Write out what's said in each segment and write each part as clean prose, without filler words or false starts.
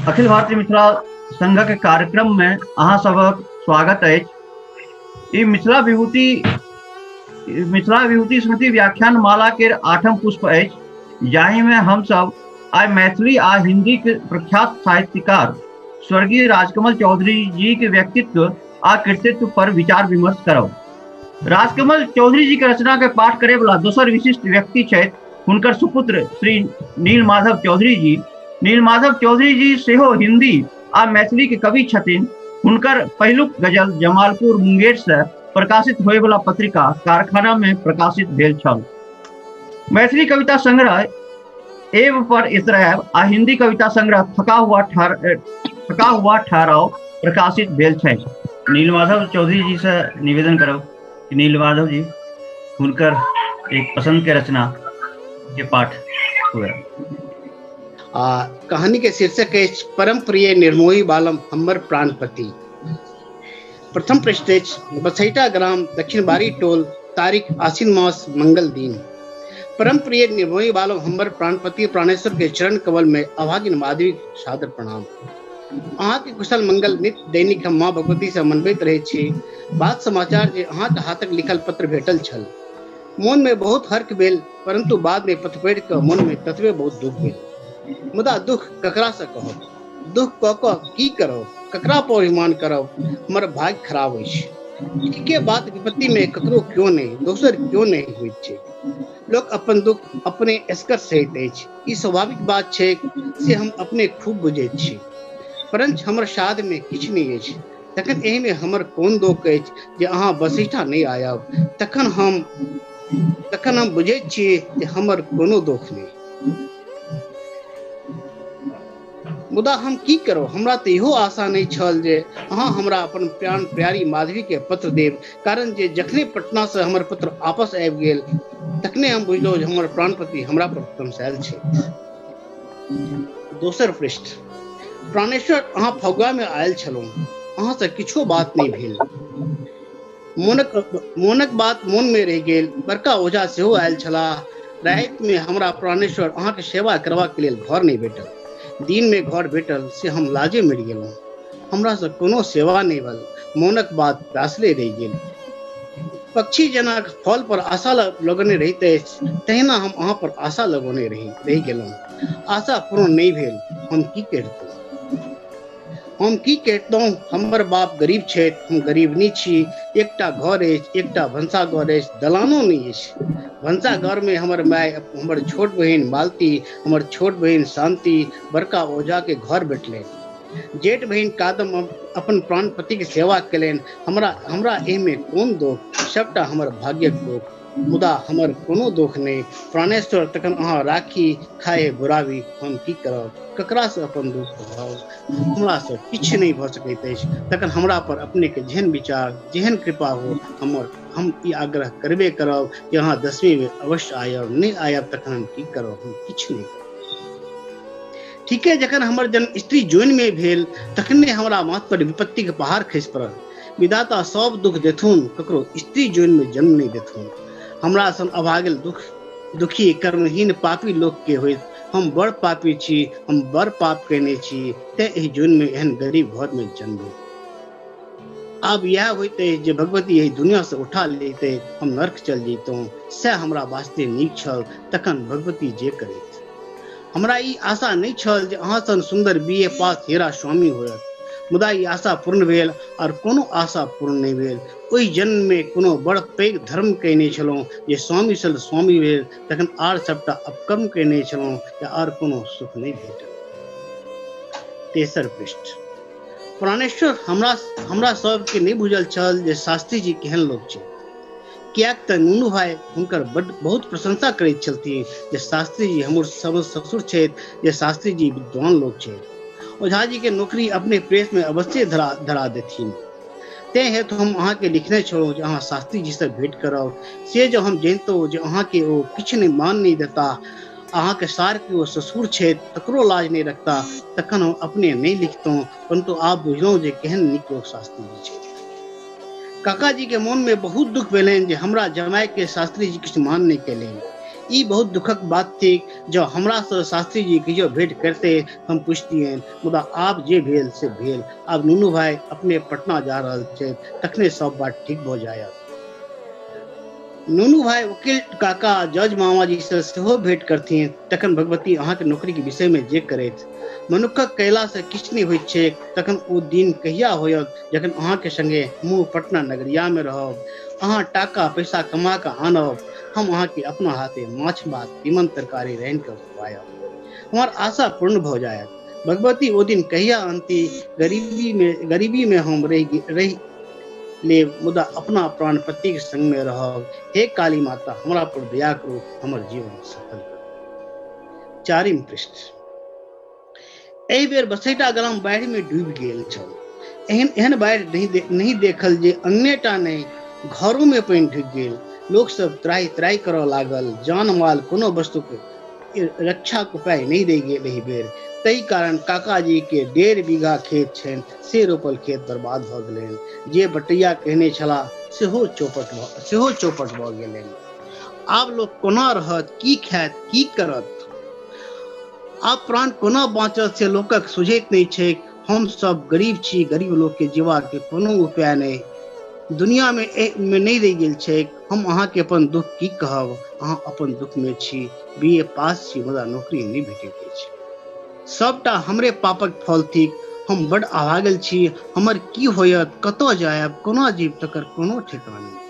अखिल भारतीय मिथिला संघक कार्यक्रम में अहाँ सबक स्वागत अछि। ई मिथिला विभूति स्मृति व्याख्यान माला के आठम पुष्प अछि, जाहि में हम सब आइ मैथिली आ हिंदी के प्रख्यात साहित्यकार स्वर्गीय राजकमल चौधरी जी के व्यक्तित्व आ कृतित्व पर विचार विमर्श करब। राजकमल चौधरी जी के रचना के पाठ करे वाला दोसर विशिष्ट व्यक्ति छथि हुनकर सुपुत्र श्री नील माधव चौधरी जी। नील माधव चौधरी जी सेहो हिंदी आ मैथिली के कवि छथिन। हुनकर पहिलुक गजल जमालपुर मुंगेर से प्रकाशित होए वाला पत्रिका कारखाना में प्रकाशित भेल छल। मैथिली कविता संग्रह एव पर इतरायब आ हिंदी कविता संग्रह थका हुआ ठहराव प्रकाशित भेल छै। नीलमाधव चौधरी जी से निवेदन करब कि नीलमाधव जी हुनकर एक पसंद के रचना के पाठ हुए। आ कहानी के शीर्षक अछि परम प्रिय निर्मोही बालम हमर प्राणपति। प्रथम पृष्ठ अछि बसैटा ग्राम दक्षिणबारी टोल, तारीख आश्विन मास मंगल दिन। परम प्रिय निर्मोही बालम हमर प्राणपति प्राणेश्वर के चरण कमल में अभागिन माधवी सादर प्रणाम। अहाँ के कुशल मंगल नित्य दैनिक हम माँ भगवती से मनबैत रहै छी। बात समाचार जे अहाँ के हाथक लिखल पत्र भेटल छल, मोन में बहुत हर्ख भेल, परंतु बाद में पत्र पढ़ि कऽ मोन में ततबे बहुत दुख भेल। मुदा दुख ककरा से कहब, दुख कऽ कऽ की करब, ककरा पर अभिमान करब, हमर भाग्य खराब अछि। ठीके बात विपत्ति में ककरो क्यों नहीं, दोसर क्यों नहीं होइत छै। लोक अपन दुख अपने एसकर सहैत अछि, ई स्वाभाविक बात छै, से हम अपने खूब बुझैत छी। परंच हमर साध में किछु नहि अछि, तखन एहि में हमर कोन दोख अछि जे अहाँ बसैठा नहि आयब। तखन हम बुझैत छी जे हमर कोनो दोख नहि। मुदा हम की करब, हमरा तऽ इहो आशा नहि छल जे अहाँ हमरा अपन प्राण प्यारी माधवी के पत्र देब, कारण जे जखने पटना से हमर पत्र आपस आबि गेल तखने हम बुझलहुँ जे हमर प्राणपति हमरा पर तमसायल छै। दोसर पृष्ठ। प्राणेश्वर, अहाँ फगुआ में आयल छलहुँ, अहाँ से किछो बात नहि भेल। मोनक बात मोन में रहि गेल। बड़का ओझा सेहो आयल छलाह। राति में हमरा प्राणेश्वर अहाँके सेवा करबाक लेल घर नहि भेटल, दिन में घर भेटल से हम लाजे मरि गेलहुँ। हमरा से कोनो सेवा नहि भेल, मोनक बात प्यासले रहि गेल। पक्षी जेना फल पर आशा लगौने रहित अछि तहिना हम अहाँ पर आशा लगौने रहि गेलहुँ। आशा पूर्ण नहि भेल, हम की करितहुँ, हम की करितहुँ। हमर बाप गरीब छथि, हम गरीबनी छी। एकटा घर अछि, एकटा भनसा घर अछि, दलानो नहि अछि। भनसा घर में हमर माय, हमर छोट बहिन मालती, हमर छोट बहिन शांति, बड़का ओझा के घर भेटलनि। जेठ बहिन कादम अपन प्राणपति के सेवा केलनि। हमरा एहिमे कोन दोख, सबटा हमर भाग्यक दोख। मुदा हमर कोनो दोख नहि प्राणेश्वर। तखन अहाँ राखी खाए बुराबी, हम की करब, ककरा से अपन दुख कहब, हमरा से किछु नहि भऽ सकैत अछि। तखन हमरा पर अपने के जेहन विचार, जेहन कृपा हो, हम ई आग्रह करबे करब कि अहाँ दसवीं में अवश्य आयब। नहि आयब तखन हम की करब, हम किछु नहि करब। ठीके जखन हमर जन्म स्त्री जोनि में भेल तखने हमरा माथ पर विपत्ति के पहाड़ खसि पड़ल। विधाता सब दुख देथुन, ककरो स्त्री जोनि में जन्म नहि देथुन। हमरा सन अभागल दुखी कर्महीन पापी लोक के होइत। हम बड़ पापी छी, हम बड़ पाप कयने छी, तें एहि जोनि में एहन गरीब घर में जन्म भेल। आब इएह होइत अछि जे भगवती एहि दुनिया से उठा लेते, हम नर्क चल जैतहुँ, सएह हमरा वास्ते नीक छल। तखन भगवती जे करैत। हमरा ई आशा नहि छल जे अहाँ सन सुन्दर बी ए पास हीरा स्वामी होयत, मुदा ई आशा पूर्ण भेल और कोनो आशा पूर्ण नहि भेल। ओहि जन्म में कोनो बड़ पैघ धर्म कयने छलहुँ जे स्वामी सन स्वामी भेल, तखन आर सबटा अपकर्म कयने छलहुँ जे आर कोनो सुख नहि भेटल। तेसर पृष्ठ। प्राणेश्वर, हमरा सबके नहि बुझल छल जे शास्त्री जी केहन लोक छथि, किएक तऽ नूनू भाई हुनकर बहुत प्रशंसा करैत छलथिन जे शास्त्री जी हमर सब ससुर छथि, जे शास्त्री जी विद्वान लोक छथि। ओझा जी के नौकरी अपने प्रेस में अवश्य धरा देथिन। तें हेतु हम अहाँके लिखने छलहुँ जे अहाँ शास्त्री जी से भेंट करब। से जँ हम जनितहुँ जे अहाँके ओ किछु नहि मान नहि देता, अहाँके सार के ओ ससुर छथि तकरो लाज नहि रखता, तखन हम अपने नहि लिखतहुँ, परंतु आब बुझलहुँ जे केहन नीक लोक शास्त्री जी छथि। काका जी के मोन में बहुत दुख भेलनि जे हमरा जमाय के शास्त्री जी किछु मान नहि कयलनि। ई बहुत दुखक बात थिक। जँ हमरासँ शास्त्री जी कहियो भेंट करिते हम पुछतियनि, मुदा आब जे भेल से भेल। आब नुनू भाइ अपने पटना जा रहल छथि, तखने सब बात ठीक भऽ जायत। नुनू भाइ वकील काका जज मामाजी से सेहो भेंट करथिन, तखन भगवती अहाँके नौकरीके विषयमे जे करैत। मनुक्खक कयलासँ किछु नहि होइत छैक। तखन ओ दिन कहिया होयत जखन अहाँके संगे हमहूँ पटना नगरियामे रहब। अहाँ टाका पैसा कमा कऽ आनब, हम अहाँके अपना हाथे माछ भात तीमन तरकारी रान्हि कऽ खुआयब। हमर आशा पूर्ण भऽ जायत। भगवती ओ दिन कहिया अनती? गरीबी मे हम रहि रहि लेब, मुदा अपना प्राणपतिक संगमे रहब। हे काली माता, हमरा पर दया करू, हमर जीवन सफल करू। चारिम पृष्ठ। एहि बेर बसैटा ग्राम बाढ़ि मे डूबि गेल छल। एहन एहन बाढ़ि नहि देखल जे अंगनेटा नहि, घरो मे पानि ढुकि गेल। लोक सब त्राहि त्राहि करऽ लागल। जान माल कोनो वस्तुक रक्षाक उपाय नहि रहि गेल एहि बेर। ताहि कारण काकाजी के 1.5 बीघा खेत छनि, से रोपल खेत बर्बाद भऽ गेलनि। जे बटैया कहने छलाह सेहो चौपट भऽ गेलनि। आब लोक कोना रहत, की खायत, की करत, आब प्राण कोना बाँचत से लोकक सुझैत नहि छैक। हम सब गरीब छी, गरीब लोक के जीवा के कोनो उपाय नहि दुनिया मे नहि रहि गेल छैक। हम अहाँके अपन दुख की कहब, अहाँ अपन दुख मे छी। बी ए पास छी, मुदा नौकरी नहि भेटैत अछि। सबटा हमरे पापक फल थिक। हम बड अभागल छी। हमर की होयत, कतऽ जायब, कोना जीब, तकर कोनो ठेकान नहि।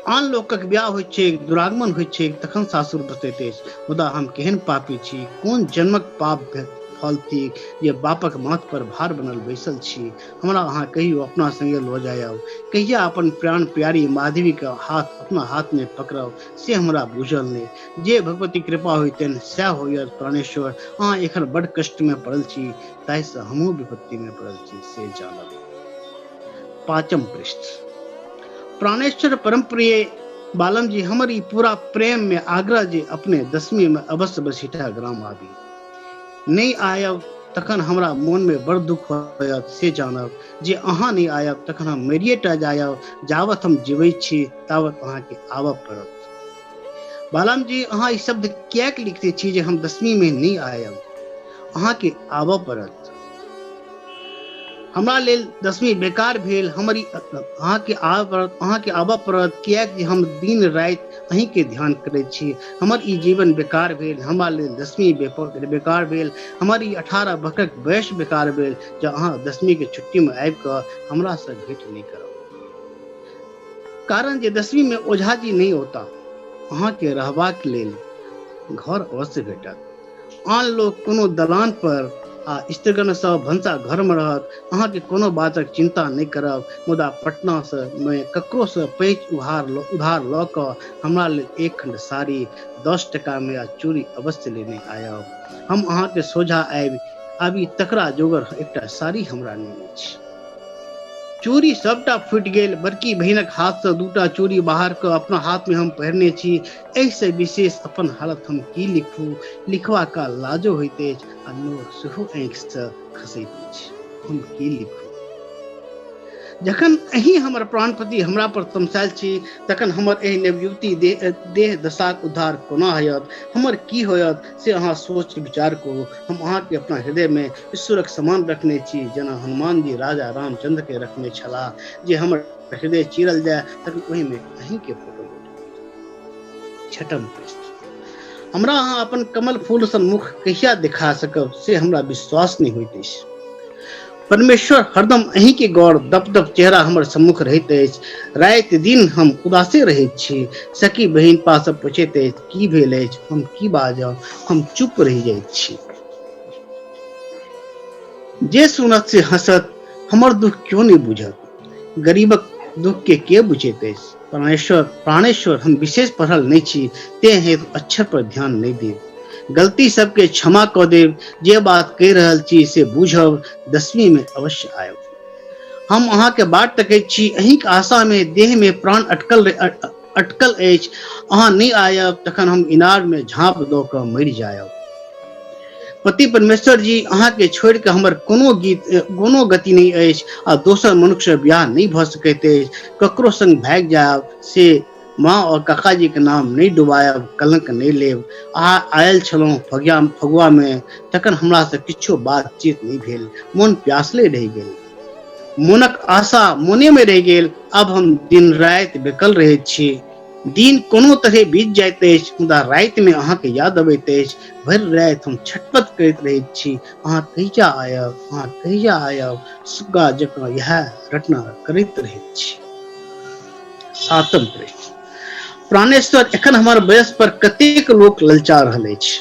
आन लोकक ब्याह होइत छैक, दुरागमन होइत छैक, तखन सासुर बसैत अछि, मुदा हम केहन पापी छी, कोन जन्मक पाप फल थिक जे बापक माथ पर भार बनल बैसल छी। हमरा अहाँ कहियो अपना संगे लऽ जायब, कहिया अपन प्राण प्यारी माधवी के हाथ अपना हाथ में पकड़ब, से हमरा बुझल नहि। जे भगवती कृपा होइतनि सएह होयत। प्राणेश्वर, अहाँ एखन बड कष्ट में पड़ल छी, ताहिसँ हमहूँ विपत्ति में पड़ल छी से जानब। पाँचम पृष्ठ। प्राणेश्वर परम प्रिय बालम जी, हमर ई पूरा प्रेम में आग्रह जे अपने दसवीं में अवश्य बसीठा ग्राम आबी। नहि आयब तखन हमरा मोन में बड़ दुख होयत से जानब। जे अहाँ नहि आयब तखन हम मरिए टा जायब। जावत हम जीवैत छी तावत अहाँके आबऽ पड़त। बालम जी, अहाँ ई शब्द किएक लिखते छी जे हम दसवीं में नहि आयब? अहाँके आबऽ पड़त। हमरा लेल दसवीं बेकार भेल। हमर अहाँके आबऽ पड़त, अहाँके आबऽ पड़त, किएक जे हम दिन राति अहीँके ध्यान करैत छी। हमर ई जीवन बेकार भेल, हमरा लेल दसवीं बेकार भेल, हमर ई 18 बरखक वयस बेकार भेल जँ अहाँ दसवींके छुट्टीमे आबि कऽ हमरासँ भेँट नहि करब। कारण जे दसवीं में ओझाजी नहि औता, अहाँके रहबाक लेल घर अवश्य भेटत। आन लोक कोनो दलान पर आ स्त्रीगण सब भनसा घर में रहत। अहाँके कोनो बातक चिंता नहि करब, मुदा पटना से मे ककरो से पैंच उधार लऽ कऽ हमरा लेल एक खंड साड़ी 10 टका में आ चूड़ी अवश्य लेने आयब। हम अहाँके सोझा आबि आबी तकरा जोगर एकटा साड़ी हमरा नहि अछि। चूड़ी सबटा फूटि गेल। बड़की बहिनक हाथसँ दूटा चूड़ी बाहर कऽ अपना हाथमे हम पहिरने छी। एहिसँ विशेष अपन हालत हम की लिखू? लिखबा काल लाजो होइत अछि आ नोर सेहो आँखिसँ खसैत अछि। हम की लिखू? जखन अहीं हमर प्राणपति हमरा पर तमसायल छी, तखन हमर एहि नवयुवती देह देह दशाक उद्धार कोना होयत? हमर की होयत से अहाँ सोच विचार करू। हम अहाँके अपना हृदय में ईश्वरक समान रखने छी, जेना हनुमान जी राजा रामचंद्र के रखने छलाह। जे हमर हृदय चीरल जाय तखन ओहिमे अहीं के फोटो भेटत। छठम पृष्ठ। हमरा अहाँ अपन कमल फूल सन मुख कहिया दिखा सकब से हमरा विश्वास नहि होइत अछि। परमेश्वर, हरदम अहीं के गौर दप दप चेहरा हमर सम्मुख रहैत अछि। राति दिन हम उदासे रहैत छी। सखी बहिन पास पूछैत अछि, की भेल अछि? हम की बाजब? हम चुप रहि जाइत छी। जे सुनत से हंसत, हमर दुख क्यों नहीं बुझत? गरीबक दुख के के बुझैत अछि? प्राणेश्वर, प्राणेश्वर, हम विशेष पढ़ल नहि छी, तें हेतु अक्षर पर ध्यान नहि देब। गलती सबके क्षमा कऽ देब। जे बात कहि रहल छी से बुझब। दसवीं में अवश्य आयब। हम अहाँके बाट तकैत छी। अहींक आशा में देह में प्राण अटकल अटकल अछि। अहाँ नहि आयब तखन हम इनार में झाँप दऽ कऽ मरि जायब। पति परमेश्वर जी, अहाँके छोड़ि कऽ हमर कोनो गीत कोनो गति नहि अछि आ दोसर मनुष्य बियाह नहि भऽ सकैत अछि। ककरो संग भागि जायब से माँ और काकाजी के नाम नहि डुबायब, कलंक नहि लेब। अहाँ आयल छलहुँ फगुआ में, तखन हमरा से किछो बातचीत नहि भेल। मोन प्यासले रहि गेल, मोनक आशा मोने में रहि गेल। आब हम दिन राति बेकल रहैत छी। दिन कोनो तरहे बीत जाइत अछि, मुदा राति में अहाँके याद अबैत अछि। भरि राति हम छटपट करैत रहैत छी, अहाँ कहिया आयब, अहाँ कहिया आयब। सुग्गा जकाँ इएह रटना करैत रहैत छी। सातम प्रश्न, प्राणेश्वर, एखन हमर वयस पर कतेक लोक ललचा रहल अछि।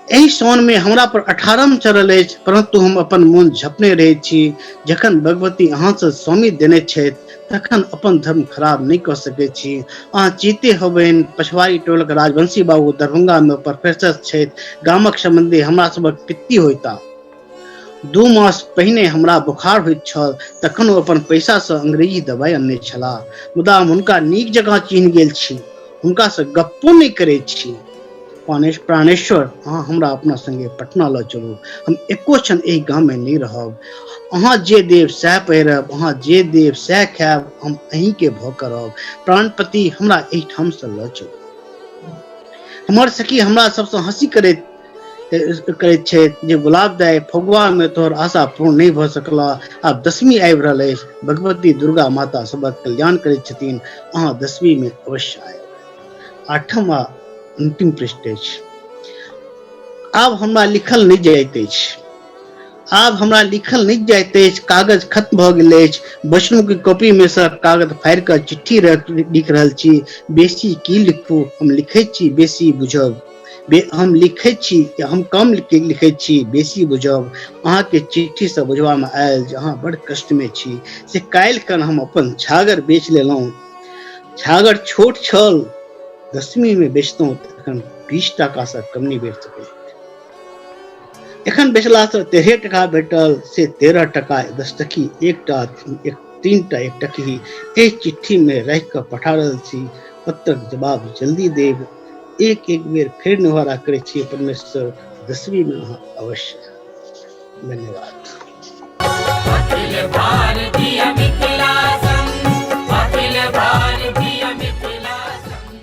एहि साउन में हमरा पर 18 चढ़ल अछि, परंतु हम अपन मोन झपने रहैत छी। जखन भगवती अहाँ से स्वामी देने छथि तखन अपन धर्म खराब नहि कऽ सकैत छी। अहाँ चीते होबनि, पछवारी टोलक राजवंशी बाबू दरभंगा में प्रोफेसर छथि, गामक संबंधी हमरा सभक पित्ती होइता। 2 मास पहिने हमरा बुखार होइत छल, तखन ओ अपन पैसा से अंग्रेजी दवाई अनने छलाह। मुदा हम हुनका नीक जकाँ चिन्ह गेल छी, हुनका से गप्पो नहि करैत छी। प्राणेश्वर, अहाँ हमरा अपना संगे पटना लऽ चलू। हम एको क्षण एहि गाम में नहि रहब। अहाँ जे देब सएह पहिरब, अहाँ जे देब सएह खायब, हम अहींके भऽ करब। प्राणपति, हमरा एहिठाम से लऽ चलू। हमर सखी हमरा सबसँ हँसी करैत करैत छथि जे गुलाब दाय, फगुआ में तोहर आशा पूर्ण नहि भऽ सकला, आब दशमी आबि रहल अछि। भगवती दुर्गा माता सबक कल्याण करैत छथिन, अहाँ दशमी में अवश्य आयब। आठम आ अंतिम पृष्ठ अछि। आब हमरा लिखल नहि जाइत अछि, आब हमरा लिखल नहि जाइत अछि। कागज खत्म भऽ गेल अछि। वैष्णो के कॉपी में से कागज फाड़ि कऽ चिट्ठी लिख रहल छी। बेसी की लिखू, हम लिखै छी बेसी बुझब। हम लिखै छी, हम कम लिखै छी, बेसी बुझब। अहाँके चिट्ठी से बुझबा में आयल जे अहाँ बड़ कष्ट में छी। से काल्हि खन हम अपन छागर बेच लेलहुँ। छागर छोट छल, दसवीं में बेचतहुँ तखन 20 टाका से कम नहि भेट सकै। एखन बेचला से 13 टका भेटल, से 13 टका 10 टकी एकटा एक 3टा 1 टकी। एहि चिट्ठी में राखि कऽ पठा रहल छी। पत्रक जवाब जल्दी देब। एक एक बेर फेर निहोरा करै छी परमेश्वर, दसवीं में अहाँ अवश्य। धन्यवाद। अखिल भारतीय मिथिला।